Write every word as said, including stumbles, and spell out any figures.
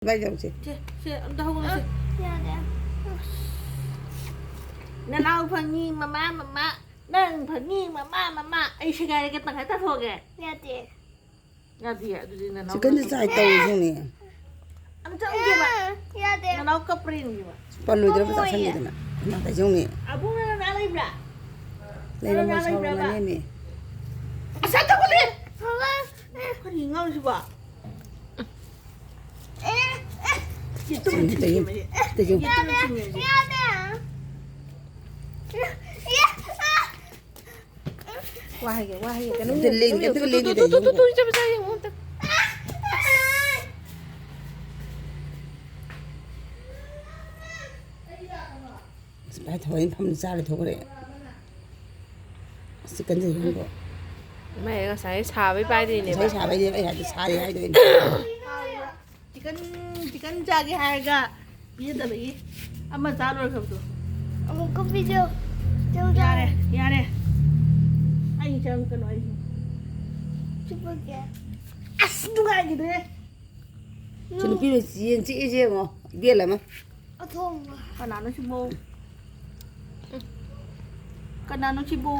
ꯁꯤꯕꯥꯏ ꯇꯧꯁꯦ꯫ ꯁꯦ, ꯁꯦ, ꯑꯝꯇ ꯍꯧꯒꯠꯂꯁꯦ꯫ ꯌꯥꯗꯦ꯫ ꯅꯅꯥꯎ ꯐꯪꯉꯤ, ꯃꯃꯥ, ꯃꯃꯥ꯫ ꯅꯪ ꯐꯪꯉꯤ, ꯃꯃꯥ, ꯃꯃꯥ꯫ ꯑꯩ ꯁꯦꯒꯥꯏꯔꯒ ꯇꯪꯈꯥꯏ ꯇꯥꯊꯣꯛꯑꯒꯦ꯫ ꯌꯥꯗꯦ꯫ ꯌꯥꯗꯤꯌꯦ, ꯑꯗꯨꯗꯤ ꯅꯅꯥꯎ ꯆꯤꯛꯀꯟꯁꯦ ꯆꯥꯏ ꯇꯧꯔꯤꯁꯤꯅꯦ꯫ ꯑꯝꯇ ꯎꯒꯦꯕ꯫ ꯌꯥꯗꯦ꯫ ꯅꯅꯥꯎ ꯀꯞꯄ꯭ꯔꯥ ꯌꯦꯡꯒꯦꯕ꯫ ꯄꯜꯂꯣꯏꯗ꯭ꯔꯕ ꯄꯝꯃꯣꯏꯌꯦ꯫ ꯆꯥꯁꯟꯒꯦꯗꯅ꯫ ꯏꯃꯥ ꯀꯩꯁꯦ ꯌꯦꯡꯉꯨꯅꯦ꯫ ꯑꯕꯨꯡꯅ ꯅꯅꯥ ꯂꯩꯕ꯭ꯔꯥ? ꯂꯩꯔꯝꯃꯣꯏ, ꯅꯅꯥ ꯂꯩꯕ꯭ꯔꯥꯕ? ꯁꯥꯎꯔꯝꯒꯅꯦꯃꯤ꯫ ꯑꯁ, ꯇꯧꯒꯅꯦ꯫ ꯀꯔꯤ ꯉꯥꯡꯉꯤꯁꯤꯕꯣ? ꯑꯦ, ꯑꯦ꯫ ꯌꯦꯇꯨꯝ ꯁꯤꯗ ꯊꯤꯡꯖꯤꯟꯕꯁꯦ꯫ ꯌꯦꯇꯨꯝ꯫ ꯌꯥꯗꯦ, ꯊꯤꯡꯖꯤꯟꯕꯁꯦ꯫ ꯌꯥꯗꯦ꯫ ꯋꯥ ꯍꯥꯏꯒꯦ, ꯋꯥ ꯍꯥꯏꯒꯦ꯫ ꯀꯩꯅꯣ ꯑꯝꯇ ꯂꯦꯡꯗꯦ, ꯑꯝꯇ ꯇꯨ, ꯇꯨ, ꯂꯦꯡꯗꯦ, ꯇꯨ, ꯇꯨ, ꯇꯨ, ꯌꯦꯡꯉꯨ꯫ ꯇꯨ, ꯏꯆꯦ ꯃꯆꯥ ꯌꯦꯡꯉꯨ ꯑꯝꯇ꯫ ꯑꯁ, ꯚꯥꯏ ꯊꯑꯣꯏꯅ ꯐꯝꯅ ꯆꯥꯔ ꯊꯣꯛꯈ꯭ꯔꯦ꯫ ꯑꯁ, ꯆꯤꯛꯀꯟꯁꯦ ꯌꯦꯡꯉꯨꯀꯣ꯫ ꯃꯥꯏ ꯉꯁꯥꯏ ꯁꯥꯕꯩ ꯄꯥꯏꯗ꯭ꯔꯤꯅꯦꯕ꯫ ꯉꯁꯥꯏ ꯁꯥꯕꯩꯅꯦ ꯑꯩ ꯍꯥꯏꯗꯤ ꯁꯥꯔꯦ ꯍꯥꯏꯗꯣ ꯑꯩꯅ꯫ ꯆꯤꯛꯀꯟ, ꯆꯤꯛꯀꯟ ꯆꯥꯒꯦ ꯍꯥꯏꯔꯒ ꯄꯤꯖꯗꯕꯒꯤ ꯑꯃ ꯆꯥ ꯂꯣꯏꯈ꯭ꯔꯕꯗꯣ꯫ ꯑꯃꯨꯛꯀ ꯄꯤꯖꯧ꯫ ꯌꯥꯔꯦ, ꯌꯥꯔꯦ꯫ ꯑꯩ ꯆꯪꯉꯛꯀꯅꯨ, ꯑꯩ꯫ ꯆꯨꯞꯄꯒꯦ꯫ ꯑꯁ, ꯅꯨꯡꯉꯥꯏꯈꯤꯗ꯭ꯔꯦ꯫ ꯁꯤ ꯅꯨꯄꯤ ꯌꯦꯟ ꯆꯤꯛꯏꯁꯦ ꯌꯦꯡꯉꯣ, ꯏꯕꯦꯜ ꯑꯃ꯫ ꯑꯊꯣꯡꯕ꯫ ꯀꯅꯥꯅꯣ ꯁꯤꯕꯣ? ꯀꯅꯥꯅꯣ ꯁꯤꯕꯣ?